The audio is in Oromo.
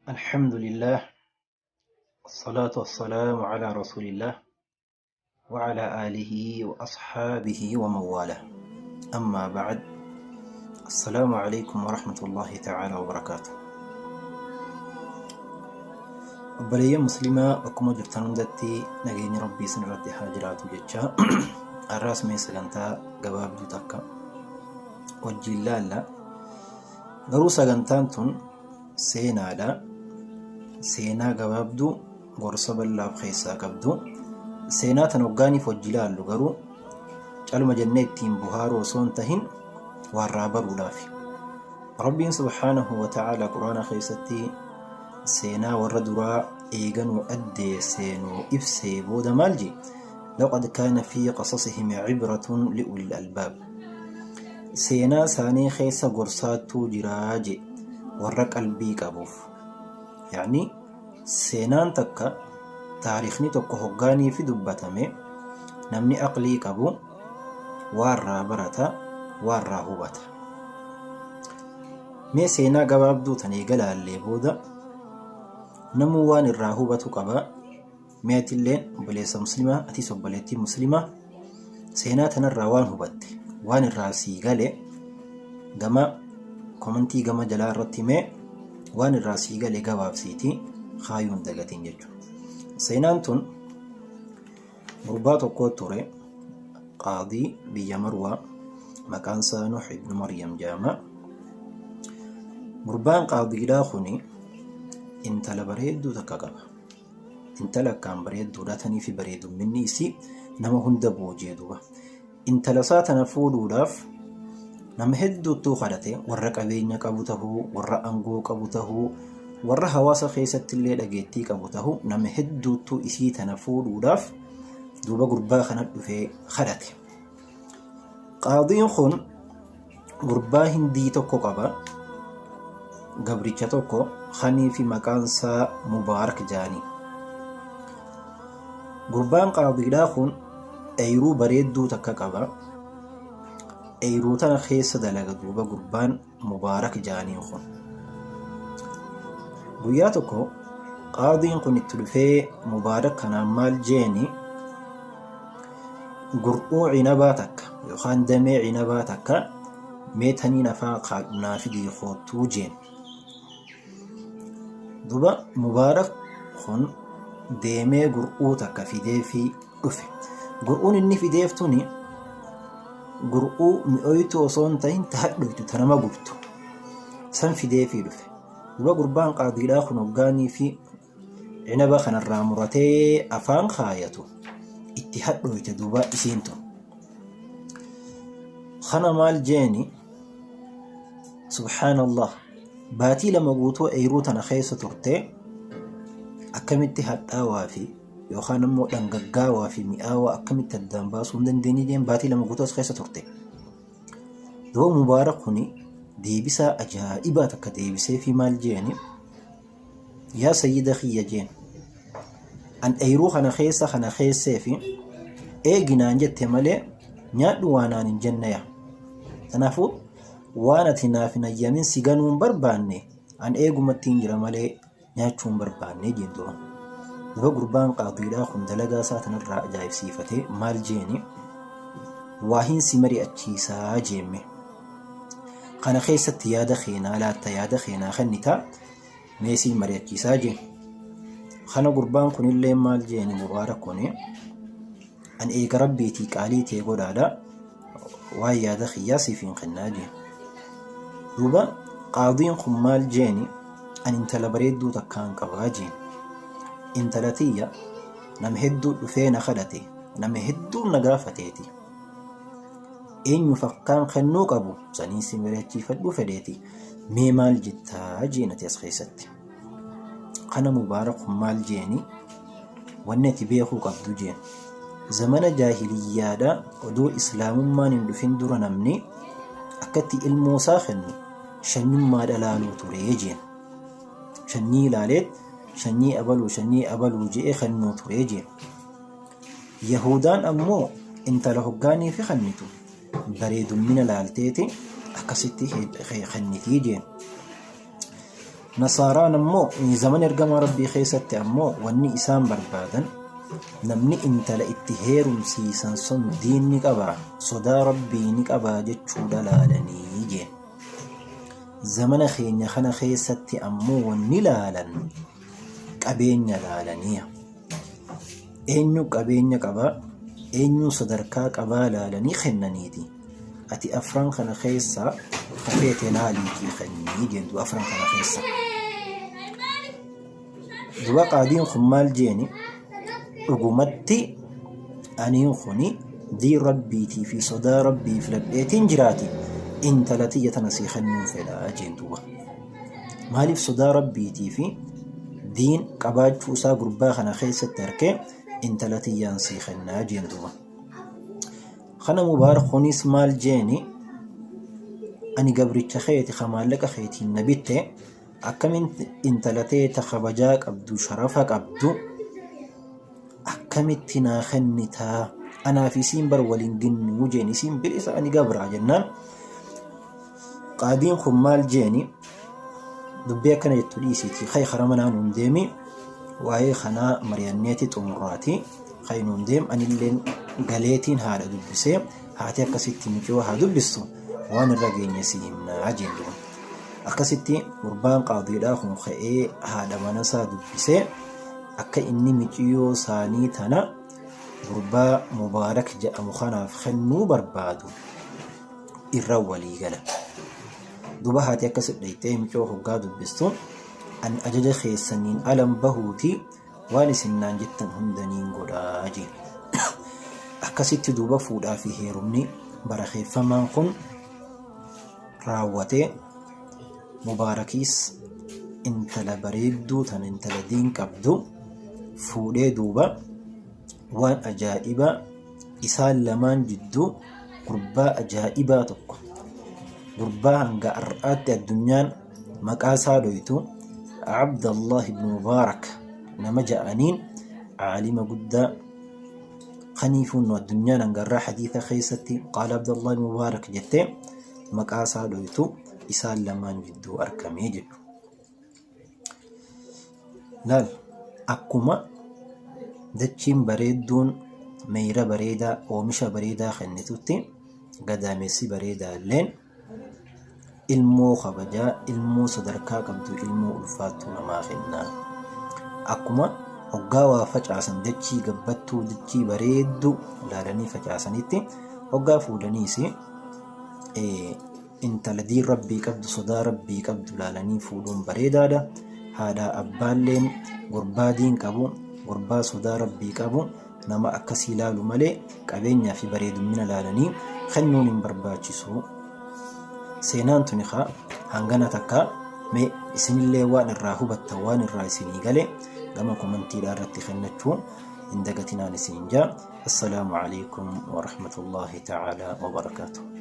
الحمد لله، والصلاة والسلام على رسول الله وعلى آله وأصحابه ومن والاه. أما بعد، السلام عليكم ورحمة الله تعالى وبركاته. Obboleeyyan muslimaa bakkuma jirtan hundatti nageenyi rabbii isin irratti haa jiraatu jecha, har'aas mee sagantaa gabaabduu takka wajjiin laalla. Garuu sagantaan tun seenaadha. Seenaa gabaabduu gorsa bal'aa of keessaa qabdu. Seenaa tan hoggaaniif wajji laallu garuu caluma jennee ittiin buhaaruu osoo hin tahin waarraa baruudhaafi. Rabbiin subhaanahu wa ta'aala Quraana keessatti seenaa warra duraa eeganuu addeessee nuu ibsee booda maal jee? Laqad kaana fi qasasihim cibratun li'ulil albaab. Seenaa isaanii keessa gorsaattuu jiraa jee warra qalbii qabuuf. Yacni seenaan takka, taarikhni tokko hoggaanii fi dubbatame namni aqlii qabu waarraa barata, waarraa hubata. Mee seenaa gabaabduu tan eega laallee booda namuu waan irraa hubatu qaba. Mee atilleen obboleessa muslimaa, atis obboleettii muslimaa, seenaa tanarraa waan hubatte, waan irraa sii gale gama komantii gama jalaa irratti mee waan irraa sii gale gabaabsiitii kaayuu hin dagatin jechuudha. Seenaan tun gurbaa tokko ture, qaadii biyya Marwaa, maqaan isaa Nuh ibn Maryam jedhama. Gurbaan qaadiidhaa kuni intala bareedduu takka qaba. Intala akkaan bareedduudha tanii fi bareedumminni isii nama hunda booji'e duuba. Intala isaa tana fuudhuudhaaf nama hedduuttuu kadhate, warra qabeenya qabu tahuu, warra angoo qabu tahuu, warra hawaasa keessatti illee dhageettii qabu tahuu, nama hedduuttuu isii tana fuudhuudhaaf duuba gurbaa kana dhufee kadhate. Qaadiin kun gurbaa hindii tokko qaba. Gabricha tokko kanii fi maqaan isaa Mubaarak jaanii. Gurbaan qaadiidhaa kun eeyruu bareedduu takka qaba. Eeyruu tana keessa dalaga duuba gurbaan Mubaarak jaaniin kun. Guyyaa tokko qaadiin kun itti dhufee Mubaarak kanaan maal jeeni? Gur'uu cinabaa takka yookaan damee cinabaa takka mee taniin afaan kaadhu naa fidii koottuu jeen. Duba Mubaarak kun deemee gur'uu takka fideefii dhufe. Gur'uun inni fideef tuni gur'uu mi'ooytuu osoo hin ta'in ta hadhoytu, ta nama gubtu san fideefii dhufe. Duba gurbaan qaadiidhaa kun hoggaanii fi cinaba kanarraa muratee afaan kaayatu itti hadhooyte duuba isiin tun. Kana maal jeeni? Subhaanallah, baatii 2 guutuu eeyruu tana keessa turte, akkamitti hadhaawaa fi yookaan immoo dhangaggaawaa fi mi'aawaa akkamitti addaan baasuu hin dandeenye jeen, baatii 2 guutuu as keessa turte. Duuba Mubaarak kuni deebisaa ajaa'ibaa takka deebisee fi maal jeeni? Yaa sayyida kiyya jeen, an eeyruu kana keessa kana keessee fi eegi naan jette malee nyaadhu waa naan hin jenneya. Kanaafuu waan ati naaf hin ayyamin si ganuu hin barbaanne, an eegumatti hin jira malee nyaachuu hin barbaanne jeen duuba. Duba gurbaan qaadiidhaa kun dalagaa isaa tanarraa ajaa'ibsiifatee maal jeeni? Waa hin si mari'achiisaa jeemme. Kana keessatti yaada keenaa laatta, yaada keenaa kennitaa, mee siin mari'achiisaa jeen. Kana gurbaan kunillee maal jeeni Mubaarak kuni? An eega rabbiitii qaalii tee godhaadha, waan yaada kiyyaa siif hin kennaa jeen. Duuba qaadiin kun maal jeeni? An intala bareedduu takkaan qabaa jeen. Intala tiyya nama hedduu dhufee na kadhate, nama hedduun na gaafateeti. Eenyuuf akkaan kennuu qabu saniin si mari'achiifadhuu fedheeti. Mee maal jettaa jeen ati as keessatti? Kana Mubaarak kun maal jeeni? Wanni ati beekuu qabdu jeen. Zamana jaahiliyyaadha, odoo islaamummaan hin dhufin dura, namni akkatti ilmoo isaa kennu shanyummaadha laaluu ture jeen. Shanyii ilaaleet shanyii abaluu shanyii abaluu je'ee kennuu ture jeen. Yahudaan ammoo intala hoggaanii fi kennitu bareedummina laalteeti akkasitti kennitii jeen. Nasaaraan ammoo zamana ergamaa Rabbii keessatti ammoo wanni isaan barbaadan namni intala itti heerumsiisan sun diin ni qabaa, sodaa Rabbii ni qabaa jechuudha laalanii jeen. Zamana keenya kana keessatti ammoo wanni laalan qabeenya laalanii. Eenyu qabeenya qabaa, eenyu sadarkaa qabaa laalanii kennaniiti. Ati afran kana keessaa ka feete laaliitii kennii jeen duba afran kana keessa. Duba qaadiin kun maal jeeni dhugumatti aniin kuni diin rabbiitii fi sodaa rabbii filadheetiin jiraati intala tiyya tana sii kennuun fedhaa jeen duba. Maaliif sodaa rabbiitii fi diin qabaachuu isaa gurbaa kana keessatti arkee intala tiyyaan sii kennaa jeen duba. Kana Mubaarak kunis maal jeeni ani gabricha keeti ka maallaqa keetiin na bitte akkamin intala tee ta kabajaa qabdu sharafa qabdu akkamitti naa kennitaa anaaf isiin bar waliin ginnuu jeen isiin bilisa ani gabraa jennaan qaadiin kun maal jeeni dubbii akkana jettu dhiisiitii kay kara manaa nuun deemi waa'ee kanaa mari'anneeti xumurraati kay nuun deem anilleen galeetiin haadha dubbisee haati akkasitti miciyoo haa dubbistu waan irra geenye si himnaa jeen duba akkasitti gurbaan qaadiidhaa kun ka'ee haadha manasaa dubbisee akka inni miciyoo saanii tana gurbaa Mubaarak jedhamu kanaaf kennuu barbaadu irra walii gala. Duba haati akkas dhayxee micoo hoggaa dubbistu an ajaja keessaniin alan bahuuti waan isin naan jettan hundaniin godhaa jeen. Akkasitti duuba fuudhaa fi heerumni barakeeffamaan kun raawwatee Mubaarakiis intala bareedduu tana intala diin qabdu fuudhee duuba waan ajaa'ibaa isaan lamaan jidduu gurbaa ajaa'ibaa tokko gurbaa hanga har'aatti addunyaan maqaa isaa dhoytu Abdallah ibn Mubaarak nama ja'aniin aalima guddaa kaniifuu nu addunyaan hanga har'aa hadiisa keessatti qaala Abdallah ibn Mubaarak jettee maqaa isaa dhoytu isaan lamaan jidduu argamee jechuudha. Laal akkuma dachiin bareedduun meeyra bareedaa oomisha bareedaa kennitutti gadaamessi bareedaa illeen ilmoo kabajaa ilmoo sadarkaa qabdu ilmoo ulfaattuu namaa kenna. Akkuma hoggaa waa facaasan dachii gabbattuu dachii bareedduu laalanii facaasanitti hoggaa fuudhaniis intala diin rabbii qabdu sodaa rabbii qabdu laalanii fuudhuun bareedaadha. Haadhaa abbaalleen gurbaa diin qabu gurbaa sodaa rabbii qabu nama akkasii laalu malee qabeenyaa fi bareedummina laalanii kennuun hin barbaachisu. Seenaan tuni kaa hangana takka mee isinillee waan irraa hubattan waan irraa isinii gale gama komantiidhaa irratti kennachuu hin dagatinaan isin jaa. Assalaamu alaikum warahmatullaahi ta'aalaa wabarakaatuh.